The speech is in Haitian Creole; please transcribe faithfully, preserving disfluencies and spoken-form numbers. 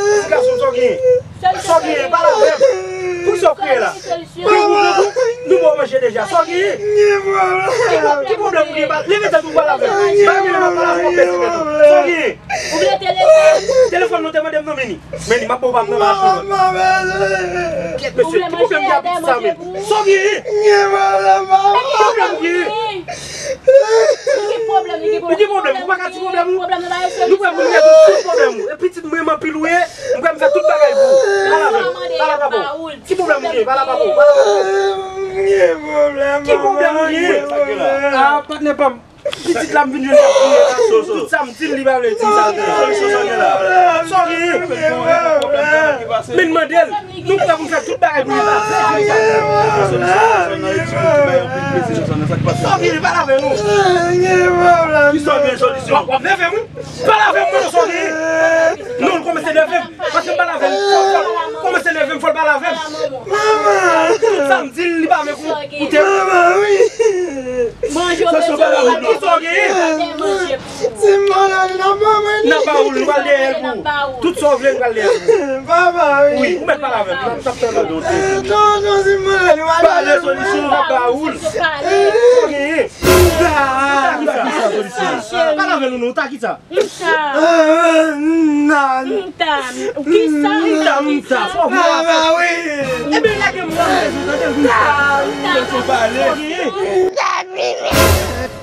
Ti gason, sa w genyen? Sa w genyen? Pale avè m. Poukisa w kriye la? Gen ou pran kou? Nou ba w manje deja. Sa w genyen? Ki pwoblèm ou genyen? Leve tèt ou, pale avè m. Ba m leve, pale avè m, w ap bese tèt ou. Sa w genyen? Ou vle telefòn? Telefòn nou te mande m nan, men ni. Men ni, m ap ba w pa m nan machin. Kèt mesye, ki pwoblèm gen ak pitit sa, men? Sa w genyen? Ki pwoblèm ou genyen? Ou gen pwoblèm, ou pa ka di pwoblèm ou. Nou pral pou nou gen tout pwoblèm ou. E pitit mwen, m anpil ou ye. M pral fè tout bagay pou ou. Pale avè m. Pale avè papa w. Ki pwoblèm ou gen? Pale avè papa w. Pale avè papa w. Ki pwoblèm ou gen? Ah, patnè pa m. Pitit la m vin jwenn l ap kriye la. Tout sa m di l, li pa vle di m sa l vle. Solisyon sa gen la. Sa w genyen? Men mande l. Nou prè pou n fè tout bagay pou li. Sa w genyen? Pale avè nou. Ki sa w genyen? Solisyon. W ap nève m wi. Pale avè m, mwen, sa w genyen? Non, l kòmanse nève m. Paske m pale avè l, fò, fò l kòmanse nève m, fò l pale avè m. Tout sa m di l, li pa vle kou-, koute m. Manje w bezwen. Ki sa w genyen? N ap ba ou l, nou pral dèyè l pou ou. Tout sa w vle, nou pral dèyè l pou ou. Wi, ou mèt pale avè m. N ap, n ap tann ou. Pale, Solisyon, n ap ba ou l. Sa w genyen? Pale avè nou, non, ta ki sa? M ta. M ta. M ta. Ki sa? M ta, m ta. Fò w vle. Ebyen, lage m nan, tande, m ta. M ta. Sa w genyen? M ta vini.